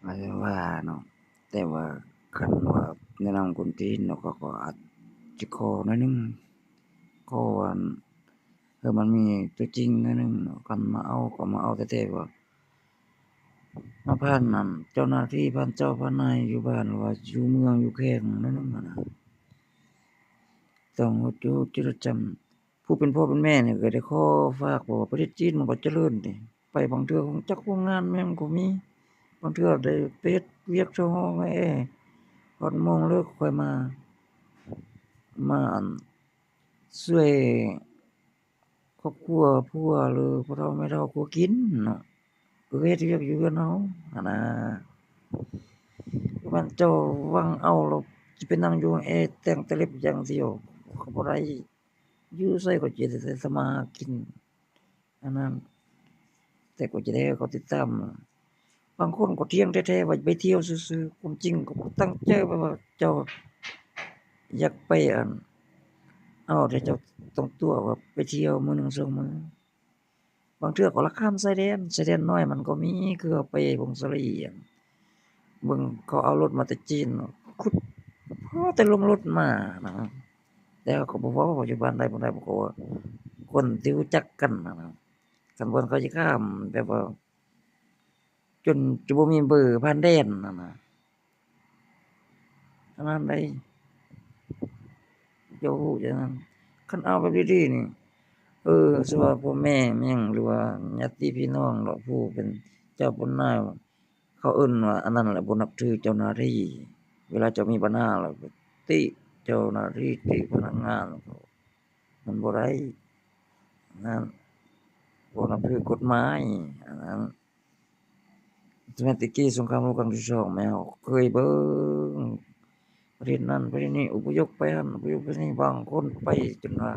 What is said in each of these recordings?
ອາດຈະວ່າເນາະ ແຕ່ວ່າຄັນວ່າແນະນຳຄົນຈີນເນາະ ເຂົາກໍອາດຈະຂໍໜ້ອຍໜຶ່ງ ຂໍອັນ ເອີ ມັນມີຕົວຈິງໜ້ອຍໜຶ່ງເນາະ ຄັນມາເອົາກໍມາເອົາແທ້ໆ ວ່າມາຜ່ານນັ້ນ ເຈົ້າໜ້າທີ່ ຜ່ານເຈົ້າຜ່ານນາຍຢູ່ບ້ານ ຫຼືວ່າຢູ່ເມືອງຢູ່ແຂວງໜ້ອຍໜຶ່ງຫັ້ນນະ ຕ້ອງຮູ້ຈຸດ ຮູ້ຈັກຈຳ ຜູ້ເປັນພໍ່ເປັນແມ່ນີ້ກໍໄດ້ຂໍຝາກ ເພາະວ່າປະເທດຈີນມັນກໍຈະເລີນເດ້ ໄປບາງເທື່ອຮູ້ຈັກໂຮງງານແມ່ນກໍມີ ບາງເທື່ອໄດ້ໄປເຮັດວຽກເຊົ່າຫ້ອງແອ ຮອດໂມງເລີກຄ່ອຍມາ ມາອັນ ຊ່ວຍຄອບຄົວຜົວ ຫຼືພໍ່ເຖົ້າແມ່ເຖົ້າຄົວກິນເນາະ ກໍເຮັດວຽກຢູ່ເຮືອນເຮົາຫັ້ນນະ ແມ່ນເຈົ້າຫວັງເອົາແລ້ວ ຊິໄປນັ່ງຢູ່ຫ້ອງແອ ແຕ່ງແຕ່ເລັບຢ່າງດຽວ ກໍບໍ່ໄດ້ ຢູ່ໃສກໍຈະໄດ້ທຳມາຫາກິນ ອັນນັ້ນ ແຕ່ກໍຈະໄດ້ໃຫ້ເຂົາຕິດຕາມ ບາງຄົນກໍທ່ຽງແທ້ໆ ວ່າໄປທ່ຽວຊື່ໆ ຄວາມຈິງກໍບໍ່ຕັ້ງໃຈ ແບບວ່າເຈົ້າຢາກໄປອັນ ເອົາ ແຕ່ເຈົ້າຕ້ອງຕົວະວ່າໄປທ່ຽວມື້ໜຶ່ງສອງມື້ ບາງເທື່ອກໍລັກຂ້າມຊາຍແດນ ຊາຍແດນນ້ອຍມັນກໍມີ ຄືເຮົາໄປຜົ້ງສາລີ ອັນ ເບິ່ງເຂົາເອົາລົດມາແຕ່ຈີນ ຂຸດພໍແຕ່ລົງລົດມານະ ແຕ່ເຂົາກໍບໍ່ເວົ້າວ່າຢູ່ບ້ານໃດບ່ອນໃດ ເພາະວ່າຄົນທີ່ຮູ້ຈັກກັນນະ ຄັນບ່ອນເຂົາຊິຂ້າມແບບວ່າ ຈົນຈະບໍ່ມີເບີຜ່ານແດນຫັ້ນນະ ອັນນັ້ນໃດ ເຈົ້າຮູ້ຈັ່ງນັ້ນ ຄັນເອົາແບບດີໆນີ້ ເອີ ສະວ່າພໍ່ແມ່ແມ່ນຫຍັງ ຫຼືວ່າຍາດຕິພີ່ນ້ອງເນາະ ຜູ້ເປັນເຈົ້າເປັນນາຍ ເຂົາເອີ້ນວ່າ ອັນນັ້ນແຫຼະ ບໍ່ນັບຖືເຈົ້າໜ້າທີ່ ເວລາເຈົ້າມີບັນຫາແລ້ວໄປຕິເຈົ້າໜ້າທີ່ ຕິພະນັກງານ ມັນບໍ່ໄດ້ ອັນນັ້ນ ບໍ່ນັບຖືກົດໝາຍ ອັນນັ້ນ ສະໄໝແຕ່ກີ້ສົງຄາມໂລກຄັ້ງທີສອງ ແມ່ນເຮົາເຄີຍເບິ່ງ ປະເທດນັ້ນປະເທດນີ້ ອົບພະຍົບໄປຫັ້ນ ອົບພະຍົບໄປນີ້ ບາງຄົນໄປຈົນວ່າ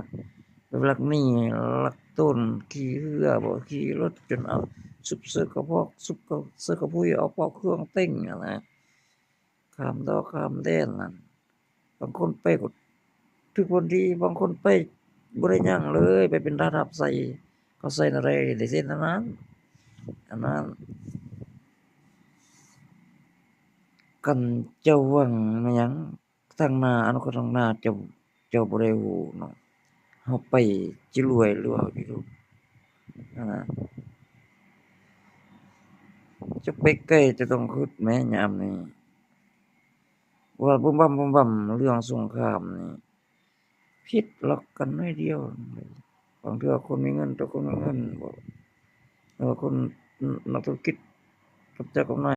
ໄປລັກໜີ້ລັກຕົນ ຂີ່ເຮືອບໍ ຂີ່ລົດ ຈົນເອົາຊຸບເສີກະພອກ ຊຸບເສີກະພຸ້ຍ ເອົາປອກເຄື່ອງເຕັງຫັ້ນນະ ຂ້າມດອກຂ້າມແດນນັ້ນ ບາງຄົນໄປກໍຖືກຜົນດີ ບາງຄົນໄປບໍ່ໄດ້ຫຍັງເລີຍ ໄປເປັນທາດຮັບໃຊ້ ເຂົາໃຊ້ແນວໃດໄດ້ເຊັ່ນນັ້ນ ອັນນັ້ນ ຄັນເຈົ້າຫວັງແມ່ນຫຍັງ ທາງໜ້າ ອະນາຄົດທາງໜ້າ ເຈົ້າ ເຈົ້າບໍ່ໄດ້ຮູ້ເນາະ ເຮົາໄປຈະລວຍ ຫຼືວ່າເຮົາຈະທຸກ ຫັ້ນນະ ຈະໄປໄກ ເຈົ້າຕ້ອງຄຶດແມ້ຍາມນີ້ ວ່າບຶມບຳບຶມບຳ ເລື່ອງສົງຄາມນີ້ ຜິດລັກກັນໜ້ອຍດຽວ ບາງເທື່ອຄົນມີເງິນຕໍ່ຄົນມີເງິນບໍ ຫຼືວ່າຄົນ ນ- ນັກທຸລະກິດ ກັບເຈົ້າກັບນາຍ